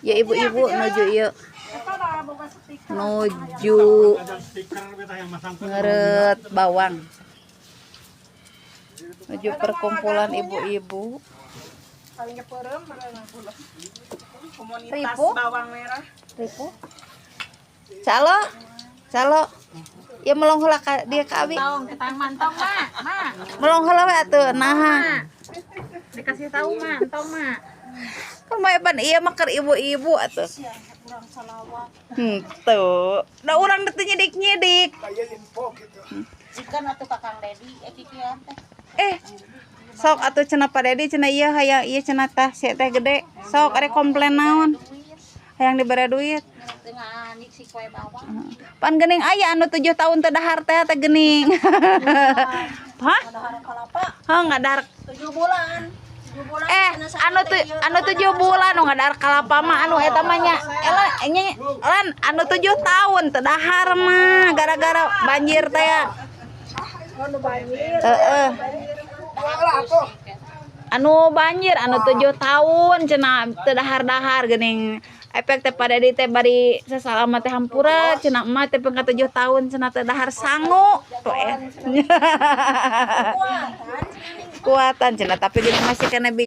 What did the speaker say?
Ya, ibu-ibu nuju ieu, nuju ngeret bawang, nuju perkumpulan ibu-ibu. Paling kepeureum mana? Komunitas Ribu? Bawang merah. Ribu calo calo ya, melong heula ka dia ka abi. Tong, kita mantong, Mak. Mak, Melong heula we atuh nah. Dikasih tahu, Mak, entong, Mak. Kan mah pan iya mah keur ibu-ibu atuh. Tuh da urang teh nyidik-nyidik. Ikan atuh ka Kang Dedi, eh kikian teh. Eh, sok atuh cenah Pak Dedi cenah ieu hayang ieu cenah tah si teh gede. Sok arek komplain naon? Hayang dibere duit. Tengah anik si kue bawang. Pan geuning aya anu 7 tahun teu dahar teh teh geuning. Hah? Dahar kalapa. Hah, ngadahar. 7 bulan. 7 bulan. Eh, anu 7 bulan nu ngadahar kalapa mah anu eta mah nya. Ela nya lan anu 7 tahun teu dahar mah gara-gara banjir teh ya. Anu banjir. Heeh. Anu banjir anu 7 tahun cenah teu dahar-dahar geuning efek teh pada di teh bari sasalama teh hampura cenah emak teh pengka 7 tahun cenah teu dahar sangu tuh eh. Kuatan cenah, tapi geuning masih kena.